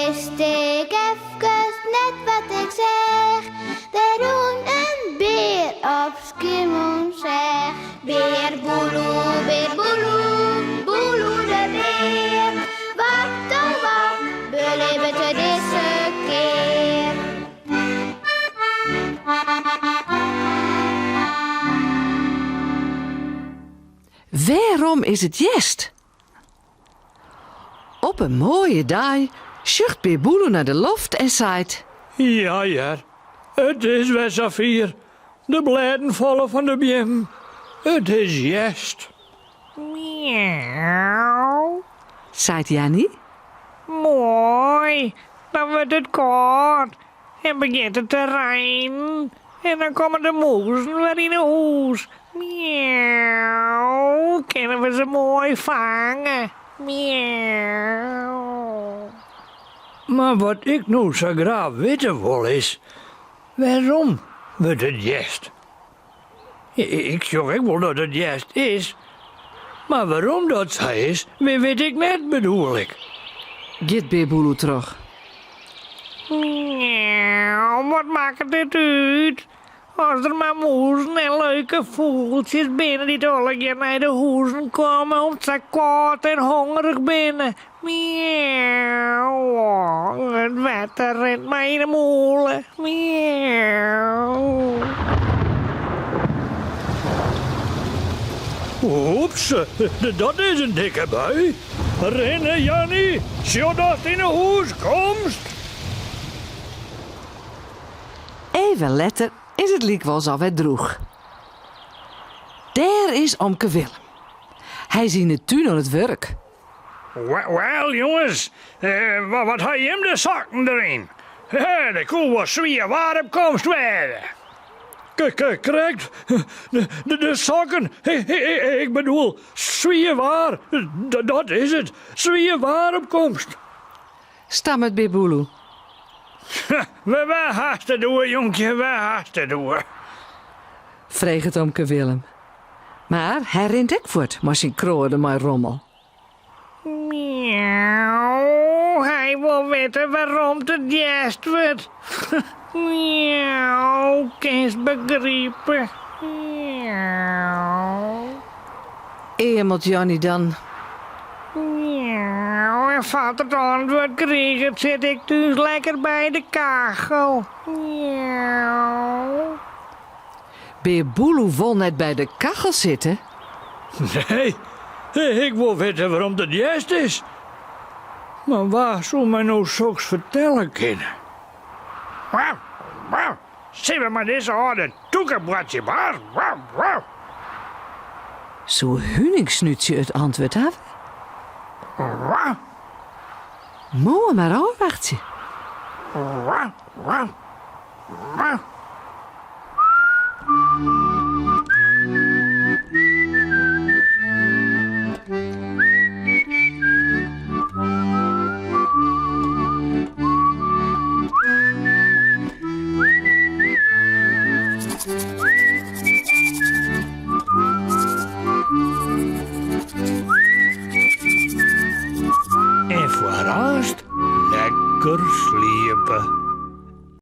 wist ik efkes net wat ik seach. Der rûn in bear op Skiermûntseach. Bear Boeloe, bear Boeloe, Boeloe de bear. Wat oh wat belibbet er dizze kear? Wêrom is it hjerst? Op in moaie dei sjocht Bear Boeloe nei de loft en seit. Ja hear, it is wer safier. De blêden falle fan de beammen. It is hjerst. Miauw, seit Janny. Moai, dan wurdt it kâld en begjint it te reinen en dan komme de mûzen wer yn 'e hûs. Miauw, kinne we se moai fange. Miauw. Mar wat ik no sa graach witte wol is, wêrom wurdt it hjerst? Ik sjoch ek wol dat it hjerst is, mar wêrom dat sa is, wit ik net, bedoel ik. Giet Bear Boeloe troch. Miauw, wat makket it út? As der mar mûzen en leuke fûgeltsjes binne dy't allegear nei de hûzen komme om't se kâld en hongerich binne. Miauw, it wetter rint my yn 'e mûle. Miauw. Oeps, dat is in dikke bui. Rinne, Janny, sjoch datst yn 'e hûs komst. Even letter is it lykwols alwer drûch. Dêr is omke Willem. Hy is yn 'e tún oan it wurk. Wel, jonges, wat ha jim de sokken deryn? Der koe wol swier waar op komst wêze. Krekt, de sokken, ik bedoel, swier waar, dat is it, swier waar op komst. Stammet Bear Boeloe. Wêr hast it oer, jonkje, wêr hast it oer? Freget omke Willem. Mar hy rint ek fuort mei syn kroade mei rommel. Miauw, hy wol witte wêrom't it hjerst wurdt. Miauw, kinst begripe. Miauw. Eamelt Janny dan. Miauw, en foar't it antwurd kriget sit ik thús lekker by de kachel. Miauw. Bear Boeloe wol net by de kachel sitte. Nee, ik wol witte wêrom't it hjerst is. Mar wa soe my no soks fertelle kinne? Wau, wau, sille we mei dizze âlde tûkeboartsjebaas? Wau, wau. Soe Huningsnútsje it antwurd hawwe? Wau. Moarn mar ôfwachtsje. Wau, wau, wau.